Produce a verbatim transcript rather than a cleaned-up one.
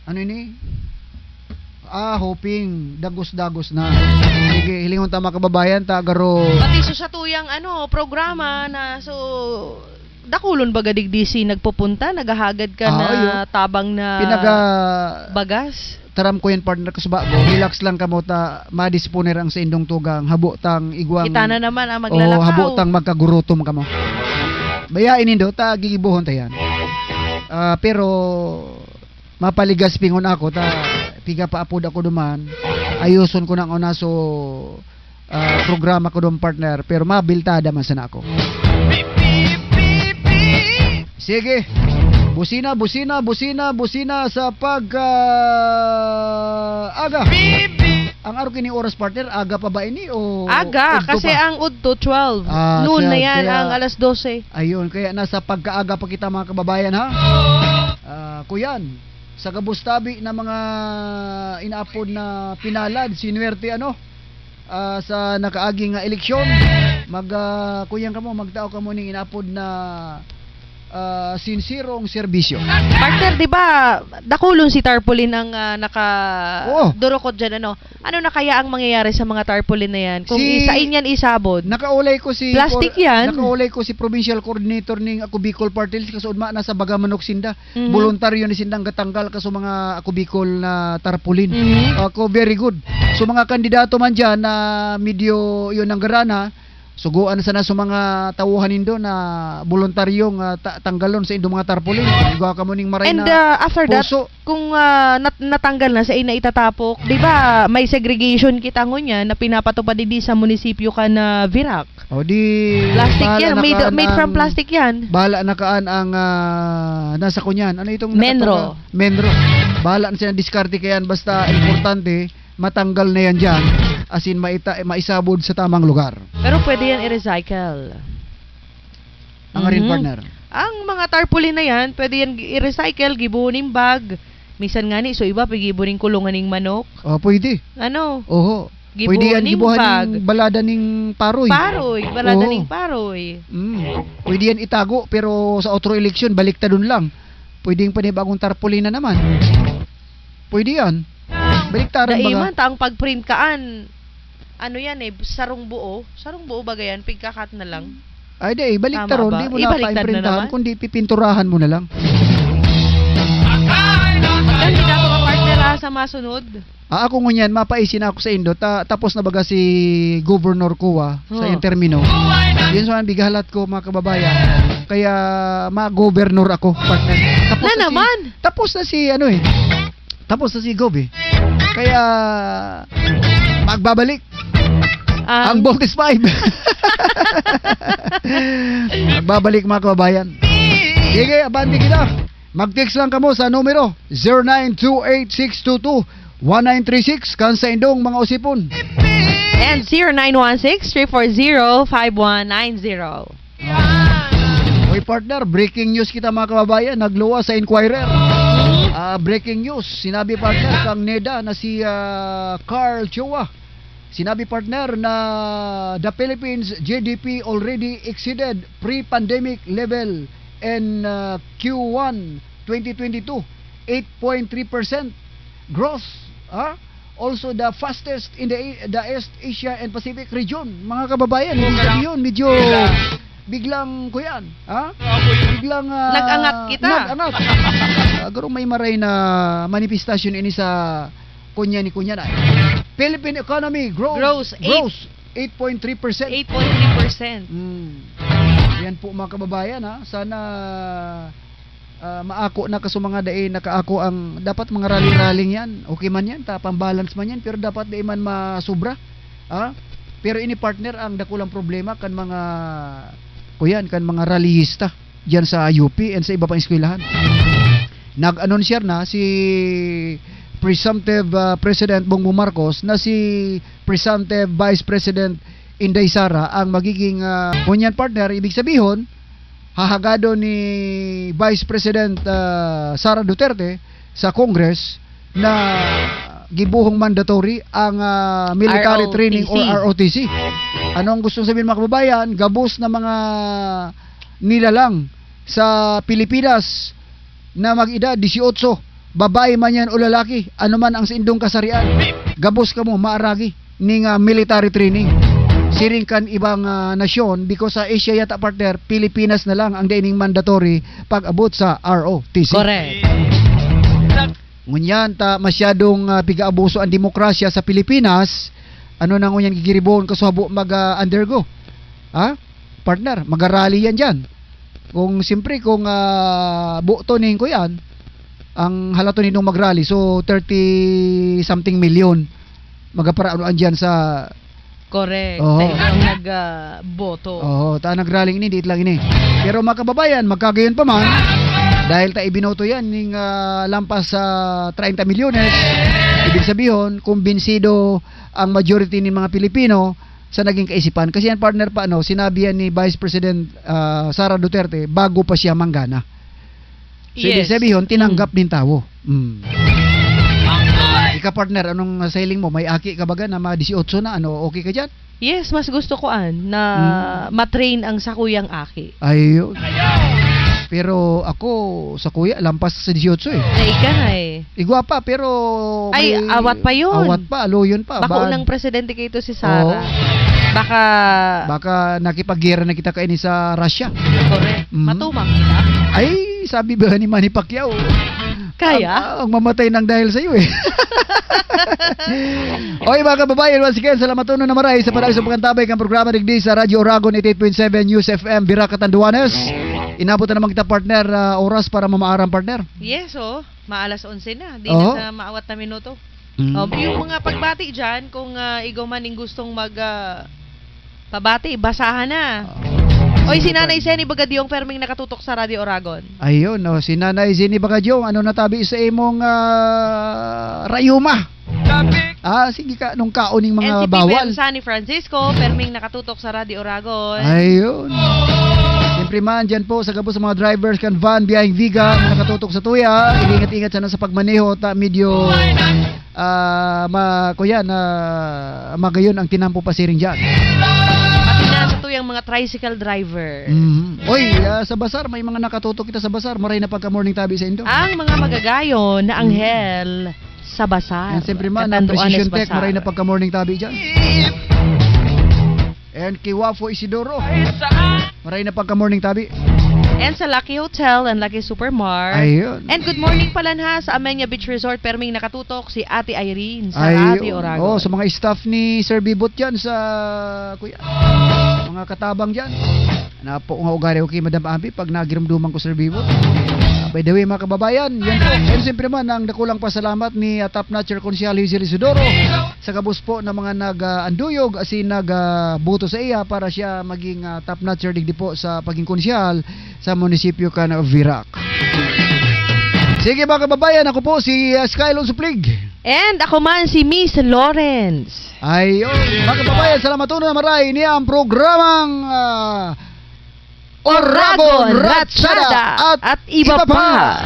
Ano ini? Ah, hoping. Dagos-dagos na. Sige, hilingon ta, mga kababayan, ta garo. Pati so sa tuyang, ano, programa na, so, dakulon baga digdi si nagpupunta, naghahagad ka Ah, na ayo. tabang na Pinaga- bagas? Taram ko yan, partner, kasuba ko. Relax lang kamo ta, madisponer ang sa indong tugang. Habo tang igwang Kita na naman ang Oo, maglalakas. habo tang magkagurutom kamo. Baya inindo, ta gigibuhon ta yan. Ah, pero mapaligas pingon ako, ta piga pa apod ako duman. Ayuson ko nang una so ah, programa ko dong, partner, pero mabiltada man sana ako. Sige. Busina, busina, busina, busina sa pag ah, aga. Ang aro kini oras, partner, aga pa ba ini o Aga, udto kasi pa? ang udto twelve. Ah, Noon na twelve, yan, kaya ang alas dose. Ayun, kaya nasa pagkaaga pa kita, mga kababayan, ha? Ah, kuyan, sa gabos tabi na mga inaapod na pinalad, sinuwerte, ano, ah, sa nakaaging nga eleksyon, mag ah, kuyan kamo, magtao kamo ning inaapod na ah, sinsirong serbisyo. Partner, di ba, dakulon si tarpaulin ang ah, naka Oo. durukot dyan, ano? Ano na kaya ang mangyayari sa mga tarpaulin na yan? Kung Si- isa, inyan isabod. Nakaulay ko si Plastic Cor- yan. Nakaulay ko si provincial coordinator ning Ako Bicol Party List, kasuod ma nasa Bagamanok sinda. Mhm. Voluntaryo ni sindang gatanggal kaso mga Ako Bicol na tarpaulin. Mhm. Ako, very good. So, mga kandidato man dyan na medyo yun ang garana, suguan sana sa mga tauhan nindo na voluntaryong ah, ta- tanggalon sa indong mga tarpaulin. Igwa kamo ning maray And na ah, after that, puso. kung ah, nat- natanggal na sa ina itatapok, di ba may segregation kita ngunyan na pinapatupad didi sa munisipyo ka na Virac? O di, Plastic bahala yan, na made, kaan made from ang plastic yan. Bahala na kaan ang ah, nasa kunyan. Ano itong Menro. nakatuka? Menro. Bahala na sila diskarte kayan. Basta importante, matanggal na yan dyan. As in, maita, maisabod sa tamang lugar. Pero pwede yan i-recycle. Ang arin, Mhm. partner? Ang mga tarpaulin na yan, pwede yan i-recycle, gibuhon ning bag. Minsan nga ni, so iba, pigibo ning kulungan ning manok. O, pwede. Ano? Oho. Pwede yan, Gibuhon ning gibuhan bag. ning balada ning paroy. Paroy, balada Oo. ning paroy. Mm. Pwede yan itago, pero sa otro eleksyon, baliktadon lang. Pwedeng panibagong tarpaulin na naman. Pwede yan. Baliktaran Dai baga. man, ta ang pag-print kaan, ano yan eh, sarong buo. Sarong buo baga yan, pigkakat na lang. Ay, di, eh, baliktaron, Tama ba? di mo na Ibaliktad na paimprintahan, naman? kundi pipinturahan mo na lang. Kandidato ka, partner, ah, sa masunod? Ah, ako ngunyan, mapaisin ako sa indo. Ta, tapos na baga si Governor Cua sa Oh. iyang termino. Yun sa mga bigahalat ko, mga kababayan. Kaya ma-governor ako, partner. Tapos Na na si, naman? tapos na si, ano eh. Tapos na si Gov eh. Kaya magbabalik Ang ang Voltes five. Magbabalik, mga kababayan. Sige, abante kita. Mag-text lang kamo sa numero zero nine two eight six two two one nine three six kan sa indong mga usipon. And zero nine one six three four zero five one nine zero. Oy, partner, breaking news kita, mga kababayan. Nagluwas sa Inquirer. Ah, breaking news. Sinabi, partner, kang NEDA na si ah, Carl Chua. Sinabi, partner, na the Philippines G D P already exceeded pre-pandemic level in ah, Q one twenty twenty-two, eight point three percent growth. Ah? Also the fastest in the, the East Asia and Pacific region. Mga kababayan, Oo, ibig kaya sabihin, medyo Kaya biglang, kuyan, ha? Biglang ah, Nag-angat kita. nag-angat. Ah, garo may maray na manifestasyon ini sa kunya ni kunya na. Philippine economy grows, Grows grows eight point three percent. eight point three percent. Hmm. Yan po, mga kababayan, ha. Sana ah, maako na kaso mga dai nakaako ang dapat mga rally-rally yan. Okay man yan, ta pambalance man yan, pero dapat dai man masubra. Ha? Pero ini, partner, ang dakulang problema kan mga kuyan, kan mga rallyista diyan sa U P and sa iba pang eskwelahan. Nag-announcer na si presumptive ah, President Bongbong Marcos na si presumptive Vice President Inday Sara ang magiging ah, ngunyan, partner, ibig sabihin, hahagado ni Vice President ah, Sara Duterte sa Congress na gibuhong mandatory ang ah, military R O T C. training or R O T C. Ano ang gustong sabihin, mga kababayan? Gabos na mga nilalang sa Pilipinas na mag-edad dieciocho babae man yan o lalaki, ano man ang sa indong kasarian, gabos kamo maaragi ning ah, military training. Siring kan ibang ah, nasyon, because sa Asia yata, partner, Pilipinas na lang ang daining mandatory pag-abot sa R O T C. Correct. Ngunyan ta masyadong ah, pigaabuso ang demokrasya sa Pilipinas. Ano na ngunyan gigiribon kasuhabo mag-undergo? Ha? Partner, magarali yan dyan. Kung siyempre, kung ah, buto ning ko yan, ang halato nindong magrali, so thirty something million. Magaparaan dyan sa Correct. Oo. Sa inyong nagboto. Oo, ta nagraling ini, diit lang ini. Pero mga kababayan, magkagayon pa man, dahil ta ibinoto yan ning ah, lampas sa treinta milyones, ibig sabihin, kumbinsido ang majority ng mga Pilipino sa naging kaisipan. Kasi yan, partner, pa ano, sinabi yan ni Vice President ah, Sara Duterte bago pa siya manggana. So, ibig Yes. sabihin, tinanggap Mm. ng tao. Mm. Ika, partner, anong sailing mo? May aki ka baga na mga dieciocho na, ano, okay ka dyan? Yes, mas gusto ko an na Mm. matrain ang sakuyang aki. Ayun. Pero ako, sakuya, lampas sa dieciocho eh. Ay, ikaw eh. Igwa pa, pero Ay, may awat pa yun. Awat pa, aloyon pa. Bako Ba- nang presidente kaito si Sara. Oo. Baka... Baka nakipaggera na kita kaini sa Russia. Correct. Mm. Matumang kita. Ay, sabi ba ni Manny Pacquiao? Kaya? Ang, ang mamatay nang dahil sa iyo eh. Oy, mga kababayan, once again, salamat uno na maray sa padayon sa pagkantabay kang programa digdi sa Radyo Oragon eighty-eight point seven News F M, Virac, Catanduanes. Inabot na naman kita, partner, ah, oras para mamaaram, partner. Yes, oh. Maalas onse na. Di Oo. na sa maawat na minuto. Mm. Um, yung mga pagbati dyan, kung ah, ikaw man yung gustong mag ah, pabati, basahan na. Ah, Oy, si sino Nanay pa? Seni Bagadyong, perming nakatutok sa Radyo Oragon. Ayun, oh, si Nanay Zini Bagadyong, ano natabi sa imong ah, rayuma? Ah, sige ka, nung kaon ning mga N C P bawal. San Francisco, perming nakatutok sa Radyo Oragon. Ayun. Siyempre man, dyan po, sa gabos sa mga drivers kan van, biyaheng Vigan, na nakatutok sa tuya, ingat-ingat sana sa pagmaneho, ta medyo, ah, ma, kuya, na magayon ang tinampo pasiring dyan. Pati na sa tuyang mga tricycle driver. Mhm. Oy, ah, sa Basar, may mga nakatutok kita sa Basar, maray na pagka morning tabi sa indo. Ang mga magagayon na anghel sa Basar. And siyempre man, Catanduanes ang Precision Tech, Basar. Maray na pagka morning tabi dyan. And Kiwafo Isidoro, Maray na pagka morning tabi. And sa Lucky Hotel and Lucky Supermart. Ayun. And good morning pala na sa Amenia Beach Resort, perming nakatutok si Ate Irene sa Ayun. Radyo Oragon. Oh, sa mga staff ni Sir Bibot dyan sa, kuya, mga katabang dyan. Napo nga ugari ko kay Madam Ampi pag nagirumduman ko, Sir Bibot. Ah, by the way, mga kababayan, yan po. And siyempre man, ang dakulang pasalamat ni ah, Top Notcher Konsehal Hazel Isidoro sa gabos po ng mga nag-anduyog, as in nag-buto sa iya para siya maging ah, Top Notcher digdi po sa paging konsehal sa munisipyo kan Virac. Sige, mga kababayan, ako po si ah, Skylon Suplig. And ako man si Miss Lawrence. Ayun. Mga kababayan, salamat uno na maray. Ini ang programang ah, Oragon, Ratsada at, iba pa.